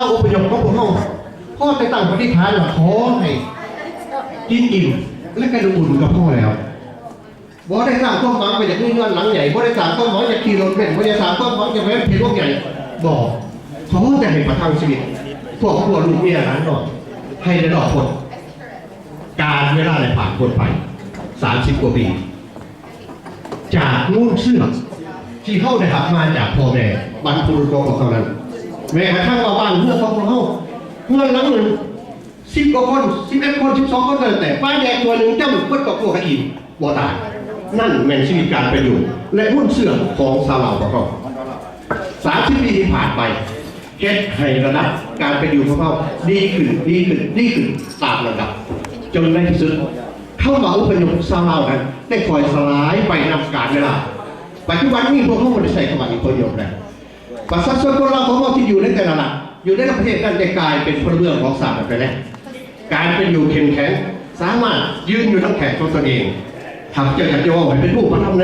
ອະພະຍົບຂອງພວກເຮົາ ຂໍແຕ່ຕັ້ງປະຕິຖານວ່າ ຂໍໃຫ້ກິນອີ່ມ ແລະ ກະດູກອຸ່ນກໍພໍແລ້ວ. ບໍ່ໄດ້ສ້າງຄວາມຫວັງວ່າຢາກມີເຮືອນຫຼັງໃຫຍ່, ບໍ່ໄດ້ສ້າງຄວາມຫວັງຢາກຂີ່ລົດເບນ, ບໍ່ໄດ້ສ້າງຄວາມຫວັງຢາກໄປເຮັດໂຮງໃຫຍ່, ບໍ່. ຂໍແຕ່ໃຫ້ປະທັງຊີວິດຄອບຄົວລູກເມຍຫຼານນ້ອຍ ໃຫ້ໄດ້ລອດພົ້ນ. ການເວລາໄດ້ຜ່ານພົ້ນໄປສາມສິບກວ່າປີ ຈາກມູນເຊື້ອທີ່ເຮົາໄດ້ຮັບມາຈາກພໍ່ແມ່ບັນພະບຸລຸດຂອງພວກເຮົານັ້ນ, ແມ້ກະທັ່ງວ່າບ້ານເຮືອນຂອງພວກເຮົາ ເຮືອນຫຼັງໜຶ່ງ ສິບກວ່າຄົນ ສິບເອັດຄົນ ສິບສອງຄົນກໍແລ້ວແຕ່ ປາແດກຖ້ວຍໜຶ່ງຈ້ຳເບິດຄອບຄົວກໍອີ່ມບໍ່ຕາຍ. ນັ້ນແມ່ນຊີວິດການເປັນຢູ່ ແລະ ມູນເຊື້ອຂອງຊາວລາວພວກເຮົາ. ສາມສິບປີທີ່ຜ່ານໄປ ເຮັດໃຫ້ລະດັບການເປັນຢູ່ຂອງເຮົາດີຂຶ້ນ, ດີຂຶ້ນ, ດີຂຶ້ນຕາມລຳດັບ, ຈົນໃນທີ່ສຸດ ຄຳວ່າອົບພະຍົບຊາວລາວນັ້ນໄດ້ຄ່ອຍສະຫຼາຍໄປນຳການເວລາ. ປັດຈຸບັນນີ້ພວກເຮົາບໍ່ໄດ້ໃຊ້ຄຳວ່າອົບພະຍົບແລ້ວ. ປະຊາຊົນຄົນລາວຂອງເຮົາທີ່ຢູ່ໃນແຕ່ລະລັດ, ຢູ່ໃນລະປະເທດນັ້ນໄດ້ກາຍເປັນພົນລະເມືອງຂອງຊາດນັ້ນໄປແລ້ວ. ການເປັນຢູ່ເຂັ້ມແຂງ, ສາມາດຢືນຢູ່ທາງແຂນຂອງຕົນເອງ. ຂ້າພະເຈົ້າຢາກຈະເວົ້າໃຫ້ເປັນຮູບປະທຳໃນ